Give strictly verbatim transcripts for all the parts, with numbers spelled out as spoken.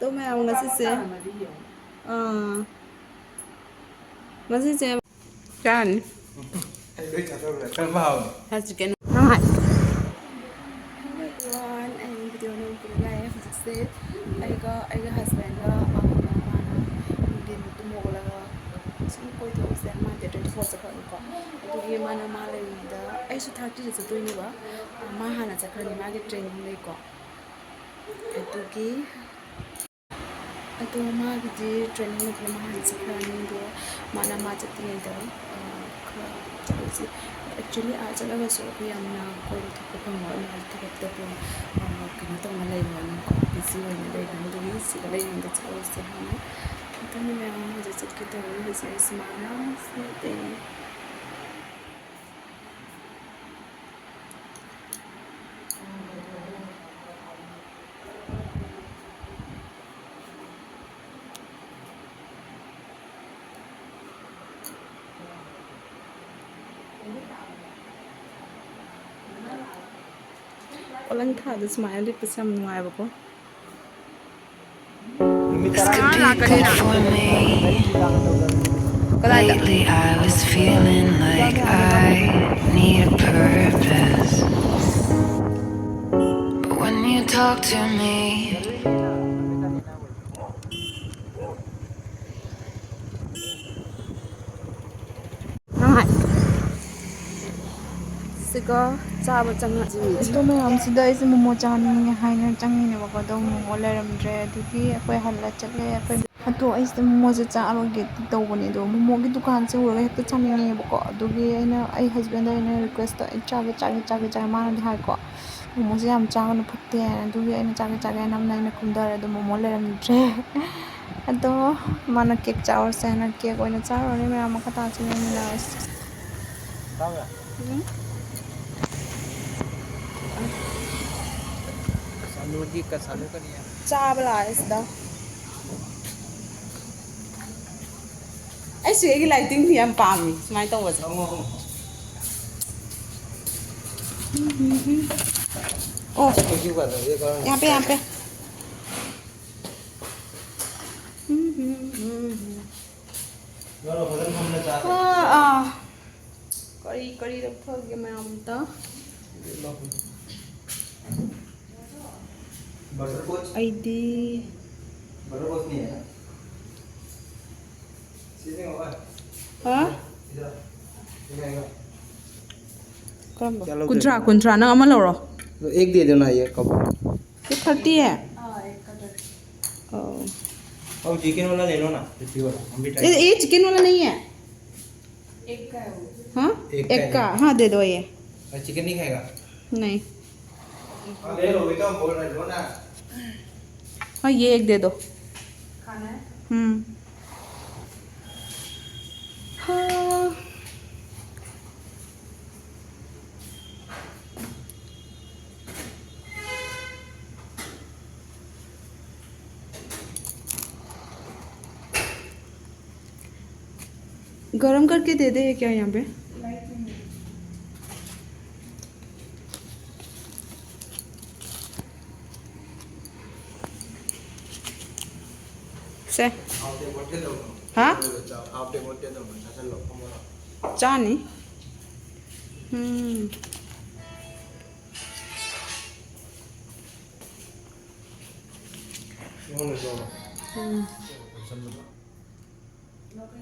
ꯑꯗꯣ ꯃꯌꯥꯝ, ꯉꯁꯤꯁꯦ, ꯑꯥ, ꯉꯁꯤꯁꯦ ꯆꯥꯅꯤ꯫ ꯑꯩ ꯂꯣꯏ ꯆꯥꯊꯣꯛꯈ꯭ꯔꯦ꯫ ꯀꯔꯝꯕ ꯍꯥꯎꯅꯤ? ꯍꯥꯏꯁꯤ ꯀꯩꯅꯣ? ꯅꯪ ꯍꯥꯏ꯫ Hello everyone, ꯑꯩ video ꯑꯅꯧꯕ ꯄꯨꯔ ꯂꯥꯛꯑꯦ꯫ ꯍꯧꯖꯤꯛꯁꯦ ꯑꯩꯒ, ꯑꯩꯒ husbandꯒ, ꯃꯥꯅ ꯅꯨꯡꯊꯤꯟ ꯇꯨꯝ ꯍꯧꯒꯠꯂꯒ ꯁꯨꯝ ꯀꯣꯏꯊꯣꯛꯎꯁꯦ, ꯃꯥ date twenty four ꯆꯠꯈ꯭ꯔꯅꯤꯀꯣ꯫ ꯑꯗꯨꯒꯤ ꯃꯥꯅ, ꯃꯥ ꯂꯩꯔꯤꯉꯩꯗ, ꯑꯩꯁꯨ thirtyꯗ ꯆꯠꯇꯣꯏꯅꯦꯕ, ꯃꯥ ꯍꯥꯟꯅ ꯆꯠꯈ꯭ꯔꯅꯤ, ꯃꯥꯒꯤ training ꯂꯩꯀꯣ꯫ ꯑꯗꯨꯒꯤ ꯑꯗꯣ ꯃꯥꯒꯤꯗꯤ training ꯃꯐꯝ ꯍꯥꯟꯅ ꯆꯠꯈ꯭ꯔꯅꯤ꯫ ꯑꯗꯣ ꯃꯥꯅ, ꯃꯥ ꯆꯠꯇ꯭ꯔꯤꯉꯩꯗ, ꯑ, ꯈꯔ ꯆꯠꯂꯨꯁꯤ꯫ Actually ꯑꯥ ꯆꯠꯂꯒꯁꯨ ꯑꯩꯈꯣꯏ ꯌꯥꯝꯅ ꯀꯣꯏꯕ ꯊꯣꯛꯄ ꯐꯪꯉꯣꯏ꯫ ꯃꯥꯁꯨ ꯊꯕꯛꯇ ꯑꯗꯨꯝ, ꯑ, ꯀꯩꯅꯣ ꯇꯧꯅ ꯂꯩꯕꯅꯤꯀꯣ, busy ꯑꯣꯏꯅ ꯂꯩꯕꯅꯤ꯫ ꯑꯗꯨꯒꯤ ꯁꯤꯗ ꯂꯩꯔꯤꯉꯩꯗ ꯆꯠꯂꯨꯁꯦ ꯍꯥꯏꯅ꯫ ꯑꯗꯨꯅ ꯃꯌꯥꯝ ꯍꯧꯖꯤꯛ ꯆꯠꯀꯦ ꯇꯧꯔꯤ꯫ ꯍꯧꯖꯤꯛ ꯑꯩ ꯁꯨꯃꯥꯏꯅ ꯁꯦꯠꯂꯦ꯫ ꯄꯣꯂꯪ ꯊꯥꯗ ꯁꯨꯃꯥꯏꯅ ꯂꯤꯠꯄꯁꯦ ꯌꯥꯝ ꯅꯨꯡꯉꯥꯏꯕꯀꯣ꯫ ꯅꯨꯃꯤꯠ ꯇꯔꯥꯅꯤ ꯂꯥꯛꯀꯅꯤꯅ꯫ ꯀꯗꯥꯏꯗ? Lately, I was feeling like I need a purpose. But when you talk to me, ꯅꯪ ꯍꯥꯏ꯫ ꯁꯤꯒ ꯆꯥꯕ ꯆꯪꯉꯛꯏ꯫ ꯑꯗꯣ ꯃꯌꯥꯝꯁꯤꯗ ꯑꯩꯁꯦ ꯃꯣꯃꯣ ꯆꯥꯅꯤꯡꯉꯦ ꯍꯥꯏꯅ ꯆꯪꯉꯤꯅꯦꯕꯀꯣ, ꯑꯗꯣ ꯃꯣꯃꯣ ꯂꯩꯔꯝꯗ꯭ꯔꯦ꯫ ꯑꯗꯨꯒꯤ ꯑꯩꯈꯣꯏ ꯍꯜꯂ ꯆꯠꯂꯦ꯫ ꯑꯩꯈꯣꯏ, ꯑꯗꯣ ꯑꯩꯁꯦ ꯃꯣꯃꯣꯁꯦ ꯆꯥꯔꯨꯒꯦ ꯇꯧꯕꯅꯦ, ꯑꯗꯣ ꯃꯣꯃꯣꯒꯤ ꯗꯨꯀꯥꯟꯁꯦ ꯎꯔꯒ ꯍꯦꯛꯇ ꯆꯥꯅꯤꯡꯉꯦꯕꯀꯣ꯫ ꯑꯗꯨꯒꯤ ꯑꯩꯅ, ꯑꯩ husbandꯗ ꯑꯩꯅ request ꯇꯧ, "ꯑꯩ ꯆꯥꯒꯦ, ꯆꯥꯒꯦ, ꯆꯥꯒꯦ, ꯆꯥꯒꯦ", ꯃꯥꯅꯗꯤ ꯍꯥꯏꯀꯣ, "ꯃꯣꯃꯣꯁꯦ ꯌꯥꯝ ꯆꯥꯒꯅꯨ, ꯐꯠꯇꯦ" ꯍꯥꯏꯅ꯫ ꯑꯗꯨꯒꯤ ꯑꯩꯅ ꯆꯥꯒꯦ, ꯆꯥꯒꯦ ꯍꯥꯏꯅ ꯅꯝꯅ ꯑꯩꯅ ꯀꯨꯝꯊꯔꯦ, ꯑꯗꯣ ꯃꯣꯃꯣ ꯂꯩꯔꯝꯗ꯭ꯔꯦ꯫ ꯑꯗꯣ ꯃꯥꯅ cake ꯆꯥꯔꯨꯔꯁꯦ ꯍꯥꯏꯅ cake ꯑꯣꯏꯅ ꯆꯥꯔꯨꯔꯅꯤ꯫ ꯃꯌꯥꯝ ꯃꯈꯥ ꯇꯥꯅ ꯆꯠꯃꯤꯟꯅꯔꯁꯤ꯫ ꯎꯝ꯫ ꯆꯥꯕ ꯂꯥꯛꯑꯦ ꯁꯤꯗ꯫ ꯑꯩꯁꯨ ꯑꯩꯒꯤ lightingꯁꯤ ꯌꯥꯝ ꯄꯥꯝꯃꯤ, ꯁꯨꯃꯥꯏꯅ ꯇꯧꯕꯁꯦ꯫ ꯑꯣ, ꯌꯥꯝ ꯄꯦ, ꯌꯥꯝ ꯄꯦ꯫ ꯎꯝ, ꯎꯝ, ꯎꯝ꯫ ꯂꯧꯔꯣ, ꯐꯖꯅ ꯐꯝꯅ ꯆꯥꯔꯣ꯫ ꯑꯥ, ꯑꯥ꯫ ꯀꯔꯤ, ꯀꯔꯤ ꯂꯧꯊꯒꯦ ꯃꯌꯥꯝ ꯑꯝꯇ? Butterscotch. ꯑꯩꯗꯤ ꯕꯇꯔ ꯀꯣꯠꯅꯤ꯫ ꯁꯤꯅꯦ ꯕꯕꯥ꯫ ꯍꯥ? ꯁꯤꯗ꯫ ꯁꯤꯅꯦ ꯑꯩꯅ꯫ ꯀꯔꯝꯕ? ꯀꯌꯥ ꯂꯧꯗꯣꯏꯅꯣ? ꯀꯨꯟꯊ꯭ꯔꯥ, ꯀꯨꯟꯊ꯭ꯔꯥ꯫ ꯅꯪ ꯑꯃ ꯂꯧꯔꯣ꯫ ꯑꯦꯛ ꯗꯦ ꯗꯣ ꯅꯥ ꯌꯦ ꯀꯞ꯫ ꯑꯦꯛ ꯊꯥꯔꯇꯤ? ꯑꯥ, ꯑꯦꯛ ꯊꯥꯔꯇꯤ꯫ ꯑꯣ꯫ और चिकन वाला ले लो ना, फिफ्टी वाला, हम भी ट्राई ये, करें। ये चिकन वाला नहीं है। एग का है वो। हाँ? एग का एग है। का, हाँ, दे दो ये। और चिकन नहीं खाएगा? नहीं। हाँ, ले लो, वही तो हम बोल रहे हैं, लो ना। हाँ, ये एक दे दो। खाना है? हम्म। हाँ। गरम करके दे दे, क्या यहाँ पे? ꯁꯦ꯫ ꯍꯥ? ꯆꯥꯅꯤ꯫ ꯎꯝ꯫ ꯎꯝ꯫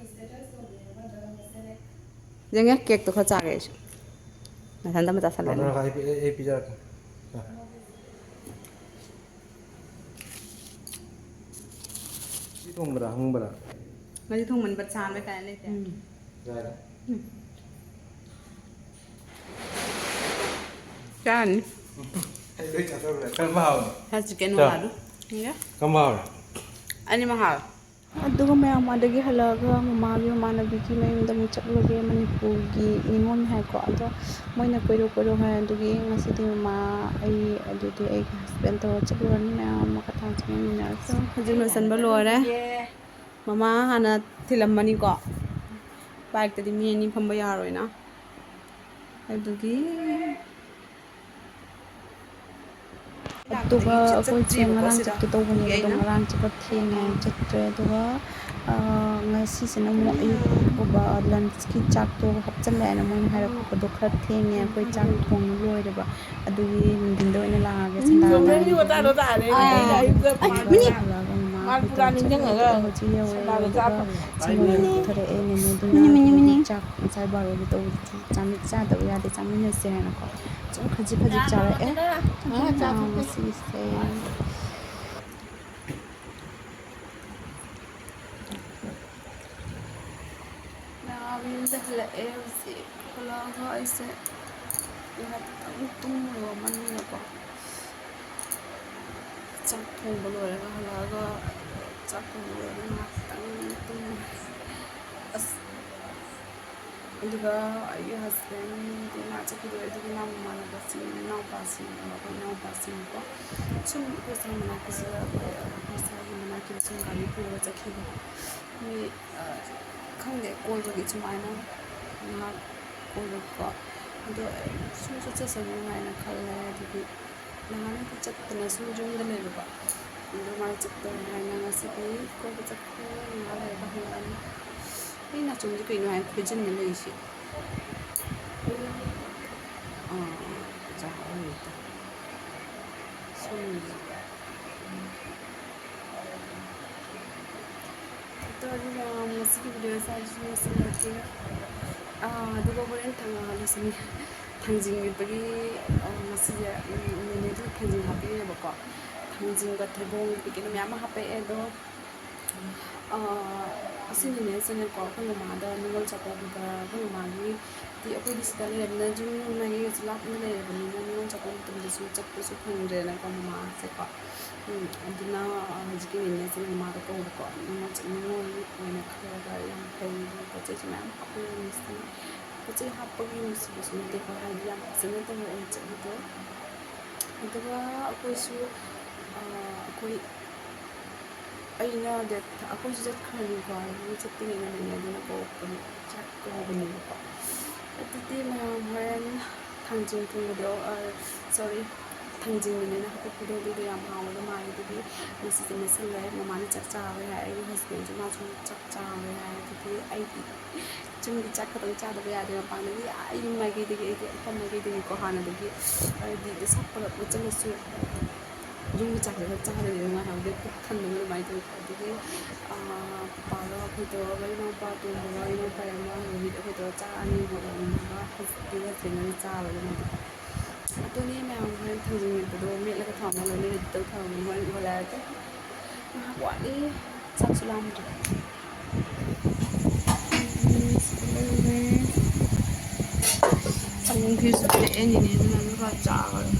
ꯌꯦꯡꯉꯦ, ꯀꯦꯛꯇꯣ ꯈꯔ ꯆꯥꯒꯦ ꯑꯩꯁꯨ꯫ ꯅꯊꯟꯗ ꯑꯃ ꯆꯥꯁꯜꯂꯅꯤ꯫ ꯑꯩ, ꯑꯩ, ꯑꯩ ꯄꯤꯖꯔꯛꯀꯦ꯫ ꯁꯦ꯫ ꯁꯤ ꯊꯣꯡꯕ꯭ꯔꯥ, ꯍꯪꯕ꯭ꯔꯥ? ꯉꯁꯤ ꯊꯣꯡꯕꯅꯤ, ꯕꯠ ꯁꯥꯍꯟꯕ ꯀꯥꯏꯅ ꯂꯩꯇꯦ꯫ ꯎꯝ꯫ ꯌꯥꯔꯦ꯫ ꯎꯝ꯫ ꯆꯥꯔꯅꯤ꯫ ꯑꯩ ꯂꯣꯏ ꯆꯥꯊꯣꯛꯈ꯭ꯔꯦ꯫ ꯀꯔꯝꯕ ꯍꯥꯎꯔꯤ? ꯁꯥ ꯆꯤꯛꯀꯟ ꯆꯥ꯫ ꯃꯉꯥꯗꯨ꯫ ꯌꯦꯡꯒꯦ꯫ ꯀꯔꯝꯕ ꯍꯥꯎꯔꯤ? ꯑꯅꯤꯃꯛ ꯍꯥꯎꯋꯦ꯫ ꯑꯗꯨꯒ ꯃꯌꯥꯝ ꯑꯗꯒꯤ ꯍꯜꯂꯛꯑꯒ ꯃꯃꯥꯒꯤ ꯃꯃꯥꯟꯅꯕꯤꯒꯤ ꯃꯌꯨꯝꯗ ꯑꯃꯨꯛ ꯆꯠꯂꯨꯒꯦ, ꯃꯅꯤꯄꯨꯔꯒꯤ ꯅꯤꯉꯣꯜꯅꯤ ꯍꯥꯏꯀꯣ꯫ ꯑꯗꯣ ꯃꯣꯏꯅ ꯀꯣꯏꯔꯨ ꯀꯣꯏꯔꯨ ꯍꯥꯏ꯫ ꯑꯗꯨꯒꯤ ꯉꯁꯤꯗꯤ ꯃꯃꯥ, ꯑꯩ, ꯑꯗꯨꯗꯤ ꯑꯩꯒꯤ ꯍꯁꯕꯦꯟ ꯇꯧꯔ ꯆꯠꯂꯨꯔꯅꯤ꯫ ꯃꯌꯥꯝ ꯑꯃ ꯀꯊꯥꯟꯁꯤ ꯌꯦꯡꯃꯤꯟꯅꯔꯁꯤ꯫ ꯍꯧꯖꯤꯛ ꯂꯣꯏꯁꯟꯕ ꯂꯣꯏꯔꯦ꯫ ꯃꯃꯥ ꯍꯥꯟꯅ ꯊꯤꯜꯂꯝꯃꯅꯤꯀꯣ꯫ ꯕꯥꯏꯛꯇꯗꯤ ꯃꯤ ꯑꯅꯤ ꯐꯝꯕ ꯌꯥꯔꯣꯏꯅ꯫ ꯑꯗꯨꯒꯤ ꯑꯗꯨꯒ ꯑꯩꯈꯣꯏꯁꯦ ꯉꯔꯥꯡ ꯆꯠꯀꯦ ꯇꯧꯕꯅꯦꯕ, ꯑꯗꯣ ꯉꯔꯥꯡ ꯆꯠꯄ ꯊꯦꯡꯉꯦ, ꯆꯠꯇ꯭ꯔꯦ꯫ ꯑꯗꯨꯒ, ꯑ, ꯉꯁꯤꯁꯤꯅ ꯑꯃꯨꯛ ꯑꯌꯨꯛ ꯀꯨꯝꯕ lunchꯀꯤ ꯆꯥꯛꯇꯣ ꯍꯥꯞꯆꯤꯜꯂꯦꯅ ꯃꯣꯏꯅ ꯍꯥꯏꯔꯛꯄꯗꯣ ꯈꯔ ꯊꯦꯡꯉꯦ꯫ ꯑꯩꯈꯣꯏ ꯆꯥꯛ ꯊꯣꯡꯕ ꯂꯣꯏꯔꯦꯕ, ꯑꯗꯨꯒꯤ ꯅꯨꯡꯊꯤꯟꯗ ꯑꯣꯏꯅ ꯂꯥꯛꯑꯒꯦ꯫ ꯁꯟꯗꯥ ꯅꯪꯒꯤ ꯋꯥꯇꯥꯗꯣ ꯇꯥꯔꯦ꯫ ꯑꯥ꯫ ꯑꯩꯅ ꯑꯌꯨꯛꯇ ꯑꯗꯨꯒ ꯃꯥ ꯍꯜꯂꯛꯑꯒ ꯃꯥ ꯍꯣꯇꯦꯜ ꯆꯠꯂꯦ꯫ ꯅꯤꯡꯁꯤꯡꯉꯒ ꯑꯗꯨꯒ ꯍꯧꯖꯤꯛ ꯌꯧꯔꯦ꯫ ꯁꯟꯗꯥꯗꯣ ꯑꯗꯨꯒ ꯆꯥꯛ ꯁꯪꯒꯣꯝ ꯄꯨꯊꯣꯔꯛꯑꯦ ꯅꯦꯅꯦꯗꯨꯅ꯫ ꯃꯤꯅꯤ, ꯃꯤꯅꯤ, ꯃꯤꯅꯤ꯫ ꯑꯗꯨꯒ ꯆꯥꯛ ꯉꯁꯥꯏ ꯕꯥꯔꯣꯒꯤ ꯇꯧꯕꯗꯨꯗꯤ ꯆꯥꯃꯤꯟ-, ꯆꯥꯗꯕ ꯌꯥꯗꯦ, ꯆꯥꯃꯤꯟꯅꯁꯦ ꯍꯥꯏꯅꯀꯣ꯫ ꯁꯨꯝ ꯈꯖꯤꯛ ꯈꯖꯤꯛ ꯆꯥꯔꯛꯑꯦ꯫ ꯑꯥ, ꯆꯥꯊꯣꯛꯀꯦ꯫ ꯉꯁꯤꯁꯦ꯫ ꯃꯌꯥꯝ ꯌꯨꯝꯗ ꯍꯜꯂꯛꯑꯦ ꯍꯧꯖꯤꯛ꯫ ꯍꯜꯂꯛꯑꯒ ꯑꯩꯁꯦ ꯉꯥꯛꯇꯪ ꯇꯨꯝꯃꯨꯔꯣ ꯃꯅꯤꯡꯗꯀꯣ꯫ ꯆꯥꯛ ꯊꯣꯡꯕ ꯂꯣꯏꯔꯒ ꯍꯜꯂꯛꯑꯒ, ꯆꯥꯛ ꯊꯣꯡꯕ ꯂꯣꯏꯔꯒ ꯉꯥꯛꯇꯪ ꯇꯨꯝꯃꯨꯔꯦ꯫ ꯑꯁ, ꯑꯗꯨꯒ ꯑꯩꯒꯤ husbandꯗꯤ ꯃꯥ ꯆꯠꯈꯤꯗꯣꯔꯦ꯫ ꯑꯗꯨꯒꯤ ꯃꯥ ꯃꯃꯥꯟꯅꯕꯁꯤꯡ, ꯏꯅꯥꯎꯄꯥꯁꯤꯡ, ꯑꯩꯈꯣꯏ ꯏꯅꯥꯎꯄꯥꯁꯤꯡꯀꯣ, ꯁꯨꯝ ꯑꯩꯈꯣꯏ ꯁꯥꯏ ꯃꯅꯥꯛꯀꯤꯁꯤꯗ, ꯑꯩꯈꯣꯏ, ꯑꯩꯈꯣꯏ ꯁꯥꯏꯒꯤ ꯃꯅꯥꯛꯀꯤꯗ ꯁꯨꯝ ꯒꯥꯔꯤ ꯄꯨꯔꯒ ꯆꯠꯈꯤꯕ꯫ ꯃꯤ, ꯑ, ꯈꯪꯗꯦ, ꯀꯣꯏꯕꯒꯤ ꯁꯨꯃꯥꯏꯅ ꯉꯥꯏꯍꯥꯛ ꯀꯣꯏꯕꯀꯣ꯫ ꯑꯗꯣ ꯑꯩ ꯁꯨꯝ ꯆꯠꯆꯁꯅꯨ ꯍꯥꯏꯅ ꯈꯜꯂꯦ꯫ ꯑꯗꯨꯒꯤ ꯅꯍꯥꯟꯈꯩꯗꯤ ꯆꯠꯇꯅ ꯁꯨꯝ ꯌꯨꯝꯗ ꯂꯩꯕꯀꯣ꯫ ꯑꯗꯣ ꯃꯥ ꯆꯠꯇꯧꯔꯦ ꯍꯥꯏꯅ ꯉꯁꯤꯗꯤ ꯀꯣꯏꯕ ꯆꯠꯈ꯭ꯔꯦ꯫ ꯉꯥꯏꯍꯥꯛ ꯂꯩꯔꯒ ꯍꯜꯂꯛꯑꯅꯤ꯫ ꯑꯩ ꯅꯥꯆꯣꯝꯁꯦ ꯀꯩꯅꯣ ꯍꯥꯏꯅ ꯈꯣꯏꯖꯤꯟꯅ ꯂꯩꯔꯤꯁꯦ? ꯑꯥ, ꯑꯣꯖꯥ ꯑꯣꯏꯔꯤꯗꯣ꯫ ꯁꯣꯝꯒꯤ꯫ ꯑꯗꯣ ꯑꯗꯨꯅ ꯉꯁꯤꯒꯤ videoꯁꯦ ꯍꯥꯏꯔꯤꯁꯤ ꯂꯣꯏꯁꯤꯜꯂꯒꯦ꯫ ꯑꯥ, ꯑꯗꯨꯒ ꯍꯣꯔꯦꯟ ꯊꯥꯡ-, ꯑꯥ, ꯂꯣꯏꯁꯤꯟ-, ꯊꯥꯡꯖꯤꯡ ꯃꯦꯠꯄꯒꯤ, ꯑꯥ, ꯉꯁꯤꯁꯦ, ꯎꯝ, ꯅꯦꯅꯦꯗꯨꯅ ꯊꯥꯡꯖꯤꯡ ꯍꯥꯞꯄꯤꯔꯦꯕꯀꯣ꯫ ꯊꯥꯡꯖꯤꯡꯒ ꯊꯩꯕꯣꯡ ꯀꯩꯀꯩꯅꯣ ꯃꯌꯥꯝ ꯑꯃ ꯍꯥꯞꯄꯛꯑꯦ꯫ ꯑꯗꯣ, ꯑꯥ, ꯑꯁꯤ ꯅꯦꯅꯦꯁꯤꯅꯀꯣ, ꯑꯩꯈꯣꯏ ꯃꯃꯥꯗ ꯅꯤꯉꯣꯜ ꯆꯥꯛꯀꯧꯕꯗ, ꯑꯩꯈꯣꯏ ꯃꯃꯥꯒꯤ ꯗꯤ ꯑꯩꯈꯣꯏꯗꯤ ꯁꯤꯗ ꯂꯩꯔꯕꯅꯤꯅ, ꯌꯨꯝ ꯃꯥꯏꯀꯩꯒꯁꯨ ꯂꯥꯞꯅ ꯂꯩꯔꯕꯅꯤꯅ, ꯅꯤꯉꯣꯜ ꯆꯥꯛꯀꯧꯕ ꯃꯇꯝꯗꯁꯨ ꯆꯠꯄꯁꯨ ꯐꯪꯗ꯭ꯔꯦꯅꯀꯣ, ꯃꯃꯥꯁꯦꯀꯣ꯫ ꯎꯝ, ꯑꯗꯨꯅ, ꯑ, ꯍꯧꯖꯤꯛꯀꯤ ꯅꯦꯅꯦꯁꯦ ꯃꯃꯥꯗ ꯀꯧꯕꯀꯣ꯫ ꯅꯤꯉꯣꯜ ꯆ-, ꯅꯤꯉꯣꯜ ꯑꯣꯏꯅ ꯈꯜꯂꯒ ꯌꯥꯝ ꯐꯩ, ꯄꯣꯠ ꯆꯩꯁꯨ ꯃꯌꯥꯝ ꯍꯥꯞꯄꯤꯔꯝꯃꯤ ꯁꯤꯗꯅ꯫ ꯄꯣꯠ ꯆꯩ ꯍꯥꯞꯄꯒꯤ ꯅꯨꯡꯁꯤꯕꯁꯨ ꯅꯠꯇꯦꯀꯣ, ꯍꯥꯏꯗꯤ ꯌꯥꯝ ꯐꯖꯅ ꯇꯧꯔꯛꯑꯦ ꯆꯠꯂꯤꯗꯣ꯫ ꯑꯗꯨꯒ ꯑꯩꯈꯣꯏꯁꯨ, ꯑ, ꯑꯩꯈꯣꯏ ꯑꯩꯅ date, ꯑꯩꯈꯣꯏꯁꯨ ꯆꯠꯈ꯭ꯔꯅꯤꯀꯣ, ꯑꯗꯨꯝ ꯆꯠꯇ꯭ꯔꯤꯉꯩꯗꯅꯦ ꯑꯗꯨꯅ ꯀꯧꯔꯛꯄꯅꯦ, ꯆꯥꯛ ꯀꯧꯕꯅꯦꯕꯀꯣ꯫ ꯑꯗꯨꯗꯤ ꯃꯌꯥꯝ ꯍꯣꯔꯦꯟ ꯊꯥꯡꯖꯤꯡ ꯊꯣꯡꯕꯗꯣ, ꯑ, sorry, ꯊꯥꯡꯖꯤꯡ ꯃꯅꯤꯅ ꯍꯥꯄꯛꯄꯗꯣ ꯑꯗꯨꯗꯣ ꯌꯥꯝ ꯍꯥꯎꯕꯗꯣ ꯃꯥꯜꯂꯦ꯫ ꯑꯗꯨꯒꯤ ꯉꯁꯤꯁꯦ ꯃꯦꯠꯁꯜꯂꯦ꯫ ꯃꯃꯥꯅ ꯆꯥꯛ ꯆꯥꯔꯣꯏ ꯍꯥꯏ, ꯑꯩꯒꯤ ꯍꯁꯕꯦꯟꯁꯨ ꯃꯥꯁꯨ ꯆꯥꯛ ꯆꯥꯔꯣꯏ ꯍꯥꯏ꯫ ꯑꯗꯨꯗꯤ ꯑꯩꯗꯤ ꯆꯤꯡꯒꯤ ꯆꯥꯛ ꯈꯛꯇꯪ ꯆꯥꯗꯕ ꯌꯥꯗꯦ꯫ ꯃꯄꯥꯟꯗꯒꯤ ꯑꯥ ꯌꯨꯝ ꯃꯥꯏꯀꯩꯗꯒꯤ, ꯑꯩꯗꯤ ꯑꯩꯈꯣꯏ ꯃꯥꯏꯀꯩꯗꯒꯤꯀꯣ ꯍꯥꯟꯅꯗꯒꯤ ꯍꯥꯏꯗꯤ ꯏꯁꯥ ꯄꯨꯂꯞ ꯆꯠꯂꯁꯨ ꯌꯨꯝꯒꯤ ꯆꯥꯛꯁꯦ ꯈꯔ ꯆꯥꯗ꯭ꯔꯗꯤ ꯅꯨꯡꯉꯥꯏꯍꯧꯗꯦ, ꯄꯨꯛ ꯊꯟꯗꯅ ꯑꯗꯨꯃꯥꯏꯅ ꯇꯧꯋꯤ꯫ ꯑꯗꯨꯗꯒꯤ ꯄꯥꯄꯥꯒ ꯑꯩꯈꯣꯏ ꯇꯧꯔꯒ, ꯏꯅꯥꯎꯄꯥ ꯑꯇꯣꯝꯕꯒ ꯏꯅꯥꯎꯄꯥ ꯑꯃ ꯔꯣꯍꯤꯠ ꯑꯩꯈꯣꯏ ꯇꯧꯔꯒ ꯆꯥꯔꯅꯤ꯫ ꯃꯣꯏ ꯑꯍꯨꯝꯗꯨꯒ ꯍꯧꯖꯤꯛꯀꯤ ꯍꯁꯕꯦꯟꯒꯗꯤ ꯆꯥꯔꯣꯏ ꯑꯗꯨꯃꯥꯏꯅ꯫ ꯑꯗꯨꯅꯤ ꯃꯌꯥꯝ ꯍꯣꯔꯦꯟ ꯊꯥꯡꯖꯤꯡ ꯃꯦꯠꯄꯗꯣ ꯃꯦꯠꯂꯒ ꯊꯝꯃꯒ ꯂꯣꯏꯅ ready ꯇꯧ ꯊꯝꯃꯒ ꯍꯣꯔꯦꯟ ꯏꯔꯣꯜꯂꯛꯑꯒꯦ꯫ ꯉꯥꯏꯍꯥꯛ ꯋꯥꯠꯂꯤ, ꯆꯥꯛꯁꯨ ꯂꯥꯝꯗ꯭ꯔꯤ꯫ ꯁꯪꯒꯣꯝ ꯈꯦꯔꯁꯨ ꯄꯤꯔꯛꯑꯦ ꯅꯤꯅꯦꯗꯨꯅ, ꯑꯗꯨꯒ ꯆꯥ ꯂꯣꯏꯔꯦ꯫